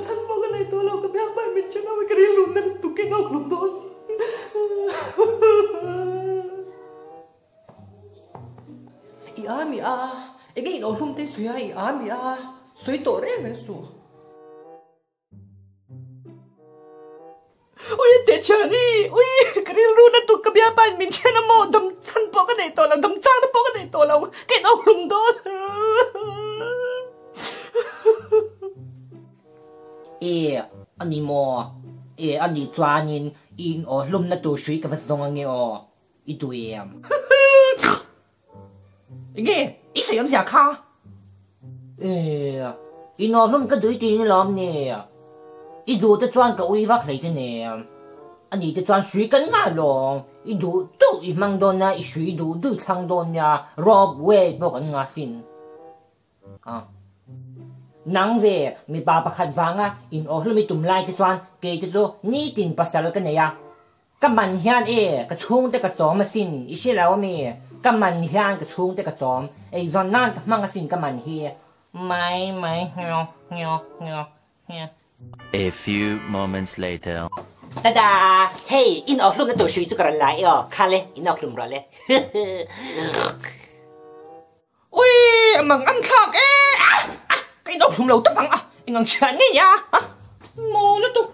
chhan pawh ka nei tawh lo, ka biak bai min ṭhen ho i ka rilru na lutuk in a awm dawn. I a mi a, enge in awhlum te sawi a, i a mi a, sawi tawh reng reng suh. Ui a teh thian i, ui ka rilru na tuk ka biapa in min then a maw, dam chhan pawh ka nei tawh lo, dam chang te pawh ka nei tawh lo, ka in awhlum dawn. E a ni maw, e a nih chuanin i in awhlum na tur hrui ka va zawng ange aw. I duh em? Enge i sawi awmzia kha? E, i nawhlum ka duh i ti ni lawm ni? I duh te chuan ka ui vak hlei che nen. Ani te chuan hrui kan ngah lawm. I duh duh i hmang dawn nia, i hrui duh duh i thlang dawn nia, rope way pawh kan ngah sin. A. Nang ve, mipa pakhat vanga in awhlum i tum lai te chuan kei te chu nitin pasal ka nei a. Ka man hian e, ka chhungte ka chawm asin, i hre lo ami? Ka man hian ka chhungte ka chawm, eizawn nan ka hmang asin ka man hi. Mai mai nghio nghio nghio nghio. A few moments later. Tada! Hei, in awhlumna tur hrui chu ka rawn la e aw, khal e, in awhlum rawh le. Ui, a mang an thlak e! Ah! Ah! Ka in awhlum lo tawp ang a, eng ang thian ngei a? Ah! Maw lutuk!